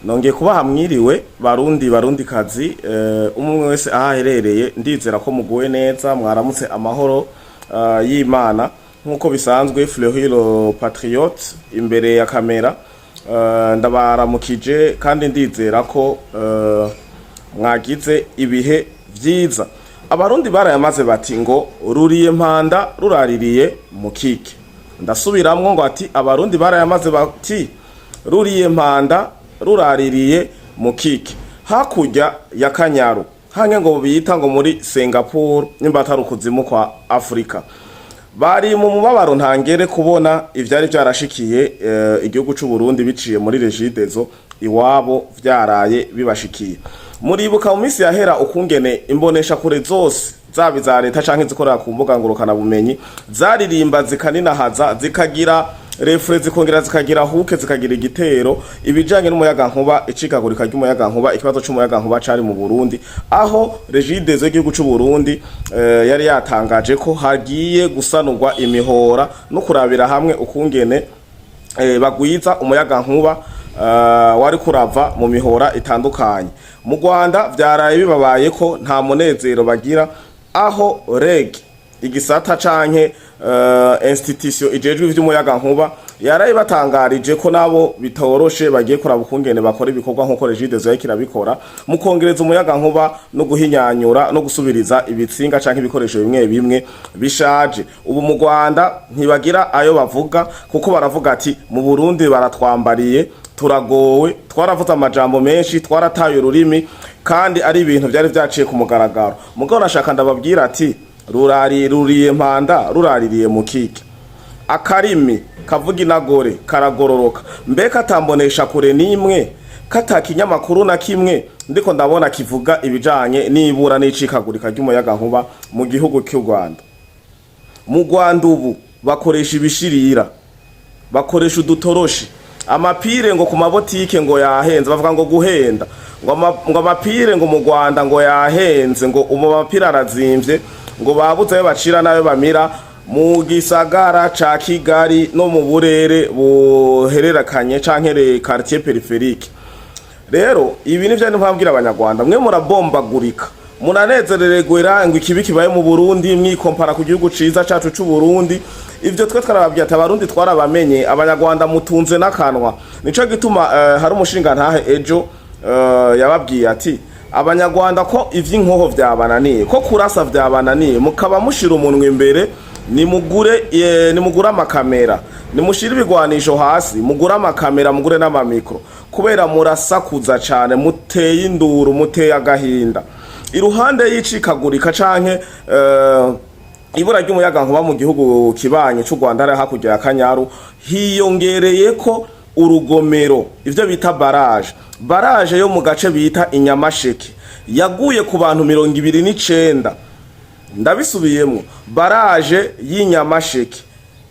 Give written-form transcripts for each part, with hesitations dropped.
Nongeye kubaha mwiriwe, Barundi, Barundi kazi, umwe wese aho aherereye. Ndizera ko muguwe neza, mwaramutse amahoro y'Imana. Nk'uko bisanzwe, Fleury le Patriote imbere ya kamera, ndabaramukije kandi ndizera ko mwagize ibihe vyiza. Abarundi barayamaze bati ngo ruriye mpanda ruraririye mukike. Ndasubiramwo ngo ati abarundi barayamaze bati ruriye mpanda ruraririye mukike. Hakurya ya Kanyaru hange ngo bita ngo muri Singapore, nimba atari ukuzimu kwa Afrika, bari mu mubabaro ntangere kubona ivyari vyarashikiye igihugu c'u Burundi biciye muri Regideso, iwabo vyaraye bibashikiye. Muribuka mu minsi yahera ukungene imbonesha kure zose, zaba iza leta canke zikorera ku mbuga ngurukana bumenyi, zaririmba zikaninahaza, zikagira refrain, zikongera zikagira hook, zikagira igitero, ibijanye n'umuyagankuba, icikagurika ry'umuyagankuba, ikibazo c'umuyagankuba cari mu Burundi, aho Regideso y'igihugu c'u Burundi yari yatangaje ko hagiye gusanurwa imihora no kurabira hamwe ukungene bagwiza umuyagankuba wari kurava mu mihora itandukanye. Mu Rwanda vyaraye bibabaye ko nta munezero bagira, aho REG, igisata canke institution ijejwe ivy'umuyagankuba, yaraye batangarije ko nabo bitoroshe, bagiye kuraba ukungene bakora ibikorwa nkuko Regideso yariko irabikora mu kongereza umuyagankuba no guhinyanyura no gusubiriza ibitsinga canke ibikoresho bimwe bimwe bishaje. Ubu mu Rwanda ntibagira ayo bavuga, kuko baravuga ati mu Burundi baratwambariye, turagowe, twaravuze amajambo menshi, twarataye ururimi, kandi ari ibintu vyari vyaciye ku mugaragaro. Mugabo nashaka ndababwira ati rurari ruriye mpanda ruraririye mu kike, akarimi kavuga inagore karagororoka. Mbe katambonesha kure nimwe, kata kinyamakuru na kimwe ndiko ndabona kivuga ibijanye n'ibura n'icikagurika ry'umuyagankuba mu gihugu cy'u Rwanda? Mu Rwanda ubu bakoresha ibishirira, bakoresha udutoroshi. Amapire ngo ku mabotike ngo yahenze, bavuga ngo guhenda ngo amapire ngo mu Rwanda ngo yahenze, ngo umu mapire arazimvye, ngo babuze ayo bacira n'ayo bamira mu gisagara ca Kigali no mu burere buhererekanye canke les quartiers périphériques. Rero ibi nivyo mpambwira Abanyarwanda: mwe murabombagurika, muranezerererwa ngo ikibi kibaye mu Burundi, mwikompara ku gihugu ciza cacu c'u Burundi. Ivyo twe twarababwiye ati Abarundi twarabamenye, Abanyarwanda mutunze n'akanwa. Nico gituma hari umushinga ntahe ejo yababwiye ati Abanyarwanda ko ivy'inkoho vyabananiye, ko kurasa vyabananiye, mukaba mushira umunwa imbere, nimugure nimugure amakamera, nimushire ibigwanisho hasi, mugure amakamera, mugure n'amamikro, kubera murasakuza cane, muteye induru, muteye agahinda. Iruhande y'icikagurika canke ibura ry'umuyagankuba mu gihugu kibanye c'u Rwanda ari hakurya ya Kanyaru, hiyongereye ko urugomero, ivyo bita barrage. Barrage yo mu gace bita Inyamasheke yaguye ku bantu 29. Ndabisubiyemwo, barrage y'Inyamasheke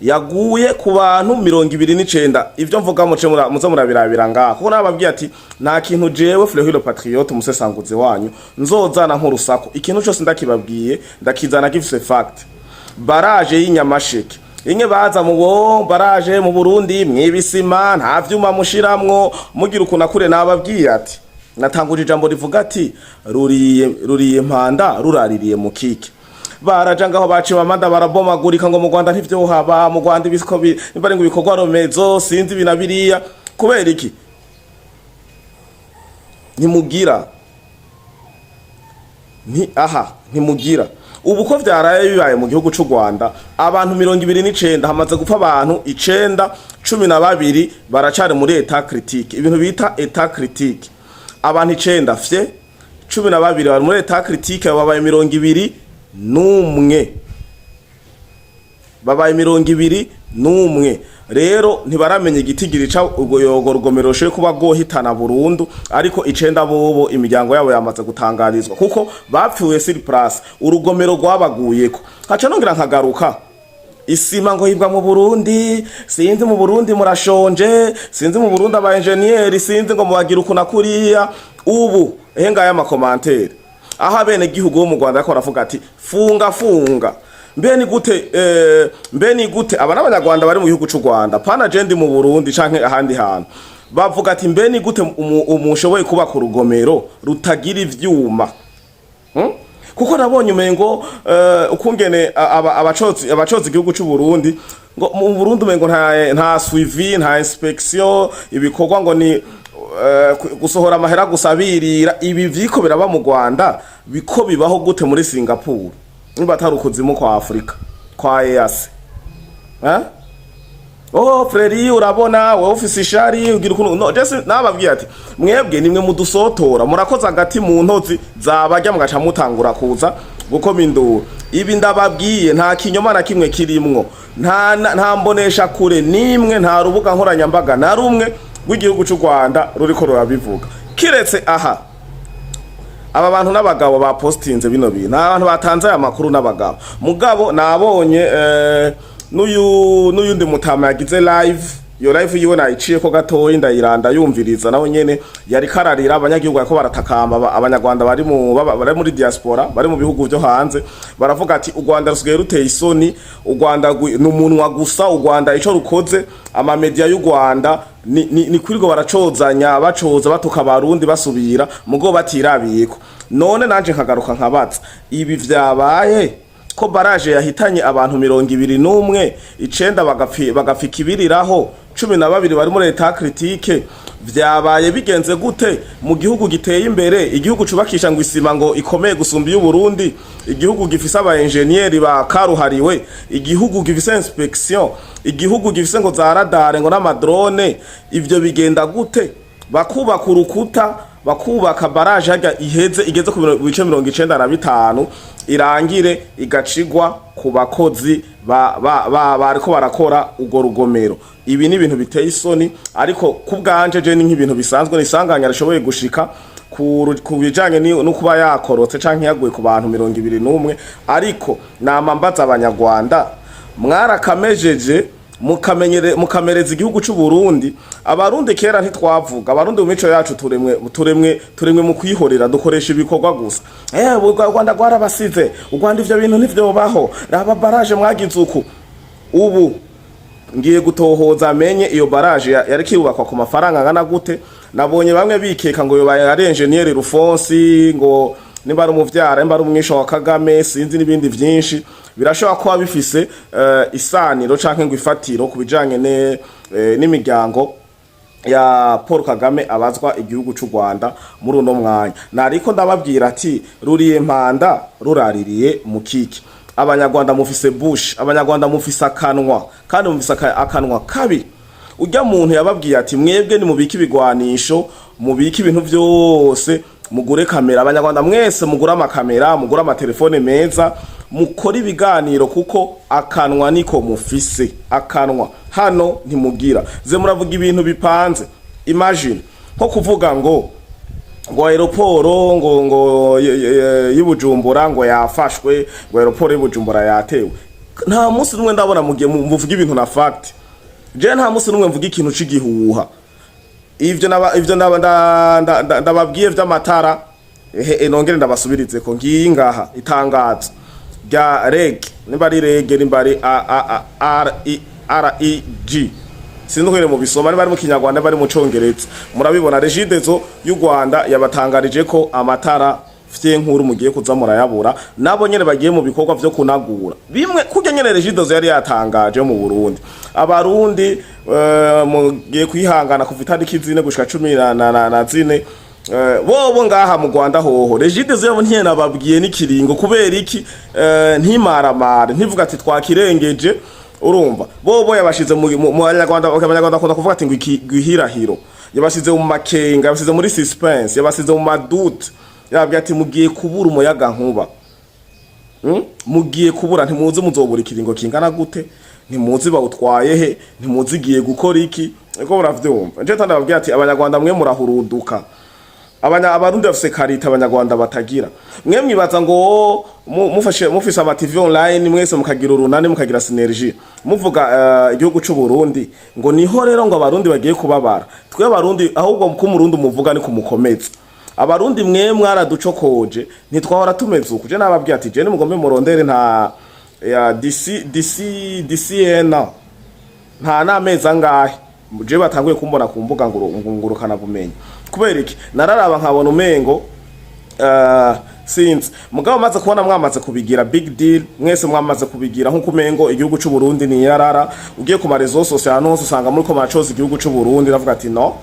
yaguye ku bantu 29. Ivyo mvuga muce muze murabirabira ngaha, kuko nababwiye ati nta kintu jewe Fleury le Patriote, umusesanguzi wanyu, nzozana nk'urusaku. Ikintu cose ndakibabwiye ndakizana gifise fact. Barrage y'Inyamasheke inke baza mu bo barrage mu Burundi mwibisima, nta vyuma mushiramwo, mugira ukuntu akure. Nababwiye ati natanguje ijambo rivuga ati ruriye ruriye mpanda ruraririye mu kike. Baraja ngaho baciwe amanda, barabomagurika ngo mu Rwanda ntivyohaba, mu Rwanda ibisiko nimba ari ngo ibikorwa remezo, sinzi ibi na biriya. Kubera iki ntimugira nti aha ntimugira? Ubu ko vyaraye bibaye mu gihugu c'u Rwanda, abantu 29, hamaze gupfa abantu 9, 12 baracari muri état critique, ibintu bita état critique. Abantu 9 fye, 12 bari muri état critique, babaye 21, babaye 21. Rero ntibaramenya igitigiri ca urwo yogo rugomero rushoboye kuba rwohitana burundu, ariko 9 bobo imiryango yabo yamaze gutangarizwa kuko bapfuye sur place, urugomero rwabaguyeko. Haca nongera nkagaruka isima ngo yibwa mu Burundi, sinzi mu Burundi murashonje, sinzi mu Burundi aba engineer, sinzi ngo mubagira uku na kuriya. Ubu ehe ngaya ama commentaires aho abene gihugu bo mu Rwanda bariko baravuga ati funga, funga. Mbe ni gute mbe ni gute aba n'Abanyarwanda bari mu gihugu c'u Rwanda, pana je ndi mu Burundi canke ahandi hantu? Bavuga ati: "Mbe ni gute umushoboye kubaka urugomero rutagira ivyuma?" Kuko nabonye umengo ukungene abacozi igihugu c'u Burundi, ngo mu Burundi umengo nta suivi, nta inspection, ibikorwa ngo ni gusohora amahera gusa birira. Ibi vyiko biraba mu Rwanda, biko bibaho gute muri Singapore, niba atari ukuzimu kwa Afrika, kwa EAC, eh? Oh Freri, urabona wewe ufise ishari, ugira ukuntu. No jese nababwiye ati: "Mwebwe nimwe mudusotora, murakoze agati mu ntozi zabajya, mugaca mutangura kuza gukoma induru." Ibi ndababwiye nta kinyoma na kimwe kirimwo, nta mbonesha kure nimwe, nta rubuga nkoranyambaga na rumwe rw'igihugu c'u Rwanda ruriko rurabivuga, kiretse aha aba bantu n'abagabo bapostinze bino bintu. Abantu batanze aya makuru n'abagabo. Mugabo nabonye n'uyu n'uyundi mutama yagize live. Iyo live yiwe nayiciye ko gatoyi, ndayiranda yumviriza. Nawe nyene yari kararira abanyagihugu, bariko baratakamba abanyarwanda bari muri diaspora, bari mu bihugu vyo hanze. Baravuga ati: "U Rwanda rusigaye ruteye isoni, u Rwanda ni umunwa gusa. U Rwanda ico rukoze, amamedia y'u Rwanda ni kwirirwa baracozanya, bacoza, batuka abarundi, basubira mugo batirabiyeko." None nanje nkagaruka nkabaza: ibi vyabaye ko barrage yahitanye abantu 21, icenda bagapfa ikibiriraho, 12 bari muri état critique, vyabaye bigenze gute mu gihugu giteye imbere, igihugu cubakisha ngo isima ngo ikomeye gusumba iy'u Burundi, igihugu gifise aba engineer ba karuhariwe, igihugu gifise inspection, igihugu gifise ngo za radar ngo n'ama drone? Ivyo bigenda gute bakubaka urukuta, bakubaka barrage harya iheze igeze ku bice 95, irangire igacigwa ku bakozi ba bariko barakora urwo rugomero? Ibi ni ibintu biteye isoni, ariko ku bwanje je ni nk'ibintu bisanzwe, ni isanganya rishoboye gushika ku bijanye no kuba yakorotse canke yaguye ku bantu 21. Ariko nama mbaza abanyarwanda: mwarakamejeje, mukamenyere, mukamereza igihugu c'u Burundi. Abarundi kera ntitwavuga. Abarundi mu mico yacu turemwe mu kwihorera, dukoresha ibikorwa gusa. U Rwanda rwarabasize, u Rwanda ivyo bintu ntivyobaho, raba barrage mwagize uku. Ubu ngiye gutohoza amenye iyo barrage yari kirubakwa ku mafaranga angana gute. Nabonye bamwe bikeka ngo yobaye ari engineer Rufonsi, ngo nimba ari umuvyara, nimba ari umwisha wa Kagame, sinzi, n'ibindi vyinshi birashobora kuba bifise isaniro canke ngo ifatiro ku bijanye n'imiryango ya Paul Kagame abazwa igihugu c'u Rwanda muri uno mwanya. Nariko ndababwira ati: "Ruriye mpanda ruraririye mu kiki." Abanyarwanda mufise bouche, abanyarwanda mufise akanwa, kandi mufise akanwa kabi. Ujya muntu yababwiye ati: "Mwebwe ni mubike ibigwanisho, mubike ibintu vyose, mugure kamera." Abanyarwanda mwese mugure amakamera, mugure amatelefone meza, mukore ibiganiro, kuko akanwa niko mufise. Akanwa hano ntimugira ze, muravuga ibintu bipanze. Imagine nko kuvuga ngo aéroport ngo y'Ibujumbura ngo yafashwe, ngo aéroport y'Ibujumbura yatewe. Nta munsi n'umwe ndabona mugiye muvuga ibintu na fact. Je nta munsi n'umwe mvuga ikintu c'igihuha. Ivyo ndababwiye vy'amatara, ehe, nongere ndabasubirize ko ngiyi ngaha itangazo rya REG, nimba ari REG, nimba ari A A A R I R I G, sinzi uko mu bisoma, niba ari mu Kinyarwanda, niba ari mu Congereza, murabibona. Regideso y'u Rwanda yabatangarije ko amatara fye nkuru mugiye kuza murayabura. Nabo nyene bagiye mu bikorwa vyo kunagura bimwe kurya nyene Regideso yari yatangaje mu Burundi. Abarundi mugiye kwihangana kuva itariki 4 gushika 14. Bobo ngaha mu Rwanda hoho Regideso yabo ntiyanababwiye n'ikiringo. Kubera iki? Ntimaramare ntivuga ati twakirengeje. Urumva bobo yabashize mu Banyarwanda. Abanyarwanda bakunda kuvuga ati ngo iki gwihirahiro. Yabashize mu makenga, yabashize muri suspense, yabashize mu ma doute. Yababwiye ati: "Mugiye kubura umuyaga nkuba." Mugiye kubura, ntimuzi muzobura ikiringo kingana gute, ntimuzi bawutwaye he, ntimuzi igiye gukora iki. Niko muravyumva. Nje tandababwiye ati: "Abanyarwanda mwe murahuruduka." Abarundi bafise qualité abanyarwanda batagira. Mwe mwibaza ngo mufashe, mufise ama TV online mwese, mukagira urunani, mukagira synergie, muvuga igihugu c'u Burundi, ngo niho rero ngo abarundi bagiye kubabara. Twe abarundi ahubwo ko umurundi umuvuga ni kumukomeza. Abarundi mwe mwaraducokoje, ntitwahora tumeze uku. Je nababwiye ati: "Je nimugombe murondere nta ya DC DC DCN nta n'amezi angahe." Je batanguye kumbona ku mbuga ngurukana bumenyi. Kubera iki? Nararaba nkabona umengo sinzi, mugabo maze kubona mwamaze kubigira big deal, mwese mwamaze kubigira nkuko umengo igihugu c'u Burundi ni yarara. Ugiye ku ma réseaux sociaux, ahantu hose usanga muri ko muracoza igihugu c'u Burundi. Ndavuga ati: "No,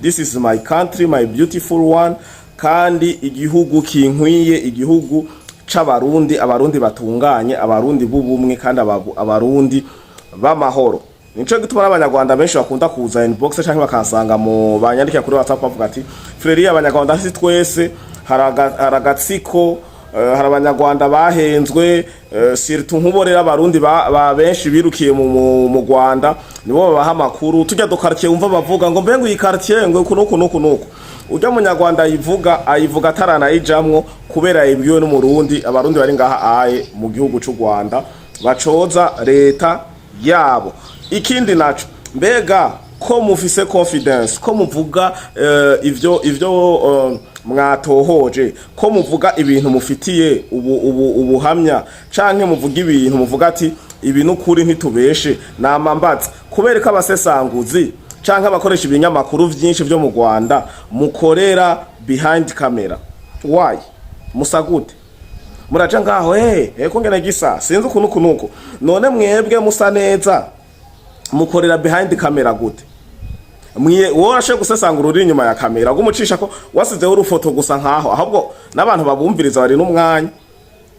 this is my country, my beautiful one, kandi igihugu kinkwiye, igihugu c'Abarundi, Abarundi batunganye, Abarundi b'ubumwe, kandi Abarundi b'amahoro." Nico gituma n'Abanyarwanda benshi bakunda kuza inbox canke bakansanga mu banyandikira kuri WhatsApp, bavuga ati: "Freri, Abanyarwanda si twese, hari agatsiko, hari Abanyarwanda bahenzwe, surtout nk'ubo rero Abarundi ba benshi birukiye mu Rwanda, nibo babaha amakuru. Tujya do quartier wumva bavuga ngo mbe ngo iyi quartier ngo uku nuku nuku nuku." Ujya Munyarwanda ayivuga, ayivuga ataranayijamwo, kubera yibwiwe n'Umurundi. Abarundi bari ngaha aye mu gihugu c'u Rwanda bacoza leta yabo. Ikindi naco, mbega ko mufise confidence, ko muvuga ivyo mwatohoje, ko muvuga ibintu mufitiye ubu ubuhamya, canke muvuga ibintu muvuga ati ibi nukuri ntitubeshe, namambatse, kubera ko abasesanguzi canke abakoresha ibinyamakuru vyinshi vyo mu Rwanda mukorera behind camera? Why? Musa gute? Muraja ngaho ko ngena gisa sinzi ukuntu kunuko. None mwebwe musa neza, mukorera behind camera gute? Mwiye wowe urashoboye gusesangura uri inyuma ya kamera, gumucisha ko wasizeho urufoto gusa nkaho, ahubwo n'abantu babumviriza bari n'umwanya,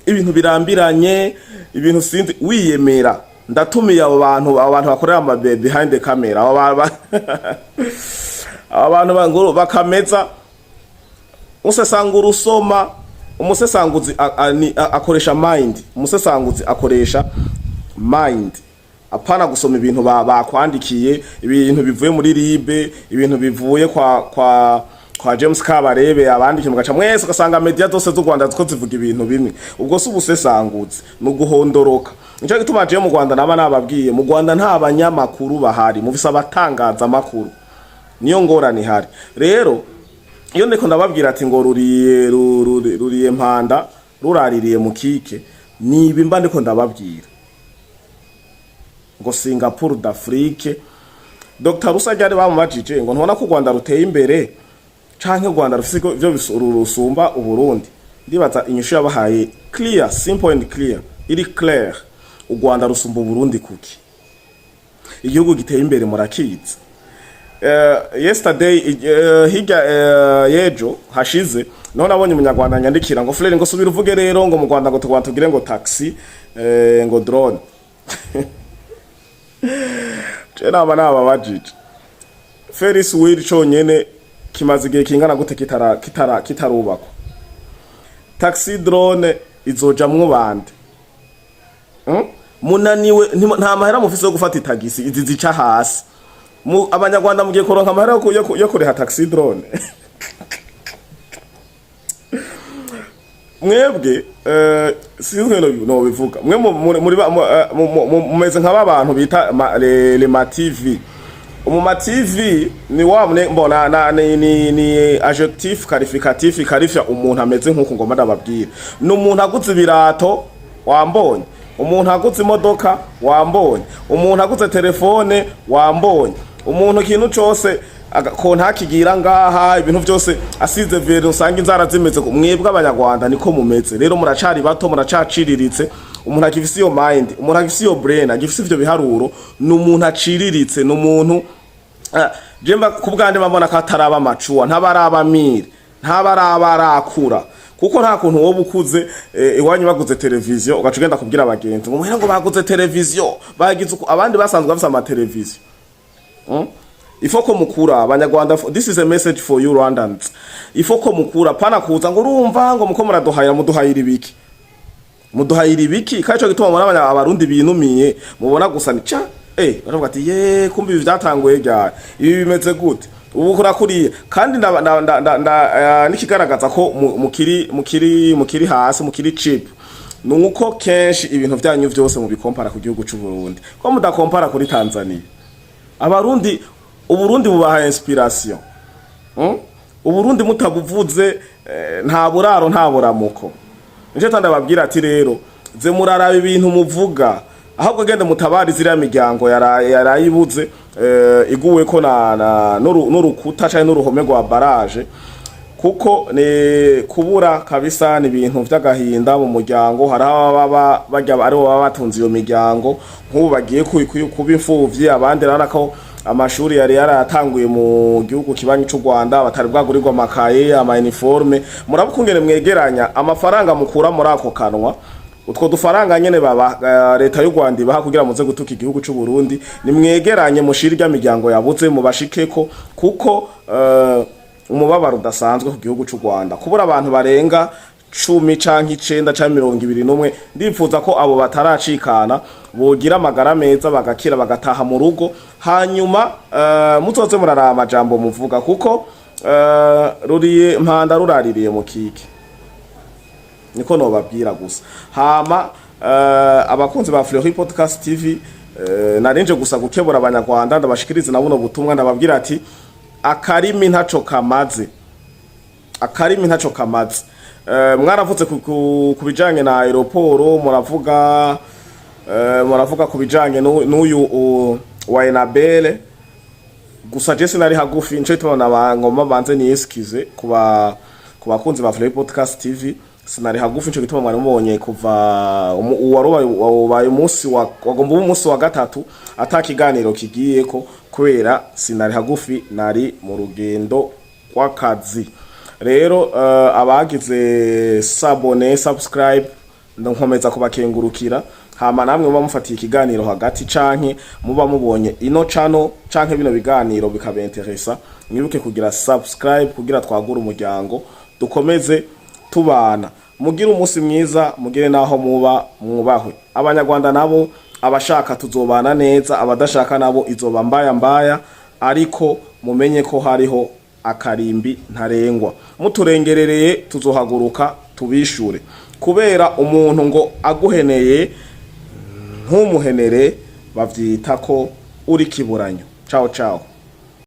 ibintu birambiranye, ibintu sinzi wiyemera. Ndatumiye abo bantu bakorera ama behind the camera, abo bantu bakameza usesangura usoma. Umusesanguzi akoresha mind, umusesanguzi akoresha mind, apana gusoma ibintu bakwandikiye, ibintu bivuye muri ribe, ibintu bivuye kwa James Kabarebe abandikiye, mugaca mwese ugasanga media zose z'u Rwanda ziko zivuga ibintu bimwe. Ubwo si ubusesanguzi, ni uguhondoroka. Nico gituma jewe mu Rwanda naba nababwiye: mu Rwanda nta banyamakuru bahari, mufise abatangaza makuru. Niyo ngorane ihari rero. Iyo ndiko ndababwira ati ngo ruriye mpanda ruraririye mu kike, nibi mba ndiko ndababwira ngo Singapore d'Afrique. Dr Rusajya bamubajije ngo ntubona ko u Rwanda ruteye imbere, canke u Rwanda rufise ivyo rusumba Uburundi? Ndibaza inyishu yabahaye clear, simple and clear, iri clair. U Rwanda rusumba Uburundi kuki? Igihugu giteye imbere murakizi. Yesterday, hirya yejo hashize, niho nabonye Umunyarwanda nyandikira ngo: "Frère, ngo subira uvuge rero ngo mu Rwanda ngo tugwa tugire ngo taxi, ngo drone." Je naba nababajije: Ferris wheel conyene kimaze igihe kingana gute kitarubakwa? Taxi drone izojamwo bande? Munaniwe, nta mahera mufise yo gufata itagisi izi zica hasi. Abanyarwanda mugiye kuronka amahera yo kuriha taxi drone? Mwebwe sinzi no bivuga, mwe muri mumeze nk'aba bantu bita les ma TV. Umuma TV ni wa mbona na ni adjectif qualificatif qualifia umuntu ameze nk'uko ngomba ndababwira. Ni umuntu aguze ibirato wambonye, umuntu aguze imodoka wambonye, umuntu aguze telefone wambonye, umuntu ikintu cose ko ntakigira ngaha, ibintu byose asize vere, usanga inzara zimeze. Mwebwe Abanyarwanda niko mumeze rero, muracari bato, muracaciriritse. Umuntu agifise iyo mind, umuntu agifise iyo brain, agifise ivyo biharuro, ni umuntu aciriritse, ni umuntu je mba ku bwanje mbona ko ataraba mature, ntabaraba mûr, ntabaraba arakura, kuko nta kuntu wowe ukuze, iwanyu baguze televiziyo, ugaca ugenda kubwira abagenzi ngo muhira ngo baguze televiziyo, bagize uko, abandi basanzwe bafise amateleviziyo. Ifo ko mukura, Abanyarwanda, this is a message for you Rwandans. Ifo ko mukura, pana kuza ngo urumva ngo muko muraduhayira. Muduhayira ibiki? Muduhayira ibiki? Kandi ico gituma mubona Abarundi binumiye, mubona gusa ni ca baravuga ati: "Ye, kumbe ibi vyatanguye ryari? Ibi bimeze gute?" Ubu kurakuriye kandi n'ikigaragaza ko mukiri hasi, mukiri cheap, nuko kenshi ibintu vyanyu vyose mubikompara ku gihugu c'u Burundi, ko mudakompara kuri Tanzania. Abarundi, Uburundi bubaha inspiration. Uburundi mutabuvuze, nta buraro, nta buramuko. Nico tandababwira ati rero ze muraraba ibintu muvuga. Ahubwo gende mutabari ziriya miryango yarayibuze iguweko na n'urukuta canke n'uruhome rwa barrage, kuko ni kubura kabisa, ni ibintu vy'agahinda mu muryango. Hari ababa barya aribo baba batunze iyo miryango, nk'ubu bagiye kuba imfuvyi. Abandi urabona ko amashuri yari yaratanguye mu gihugu kibanyi c'u Rwanda batari bwagurirwa amakaye, ama uniforme. Muraba ukungene mwegeranya amafaranga mukura muri ako kanwa, utwo dufaranga nyene baba leta y'u Rwanda ibaha kugira muze gutuka igihugu c'u Burundi. Nimwegeranye mushire irya miryango yabuze, mubashikeko, kuko umubabaro udasanzwe ku gihugu c'u Rwanda kubura abantu barenga 10 canke 9 canke 21. Ndipfuza ko abo bataracikana bogira amagara meza, bagakira, bagataha mu rugo. Hanyuma muzoze muraraba amajambo muvuga, kuko ruriye mpanda ruraririye mu kike, niko nobabwira gusa. Hama abakunzi ba Fleury Podcast TV, narinje gusa gukebura abanyarwanda, ndabashikiriza na buno butumwa, ndababwira ati akarimi ntaco kamaze, akarimi ntaco kamaze. Mwaravuze ku bijanye na aéroport, muravuga ku bijanye n'uyu wa Enabel. Gusa je sinari hagufi, nico gituma ngomba banze niyesikize ku bakunzi ba Fleury Podcast TV. Sinari hagufi, nico gituma mwari mubonye kuva uwari ubaye umunsi wa wagomba uba umunsi wa gatatu ata kiganiro kigiyeko, kubera sinari hagufi, nari mu rugendo rw'akazi. Rero abagize s'abonner, subscribe, nkomeza kubakengurukira. Hama namwe muba mufatiye ikiganiro hagati canke muba mubonye ino channel canke bino biganiro bikabenteresa, mwibuke kugira subscribe kugira twagure umuryango, dukomeze tubana. Mugire umunsi mwiza, mugire naho muba mwubahwe. Abanyarwanda nabo, abashaka tuzobana neza, abadashaka nabo izoba mbaya mbaya, ariko mumenye ko hariho akarimbi ntarengwa. Muturengerereye tuzohaguruka tubishure, kubera umuntu ngo aguheneye ntumuhenere bavyita ko uri kiburanyo. Ciao ciao.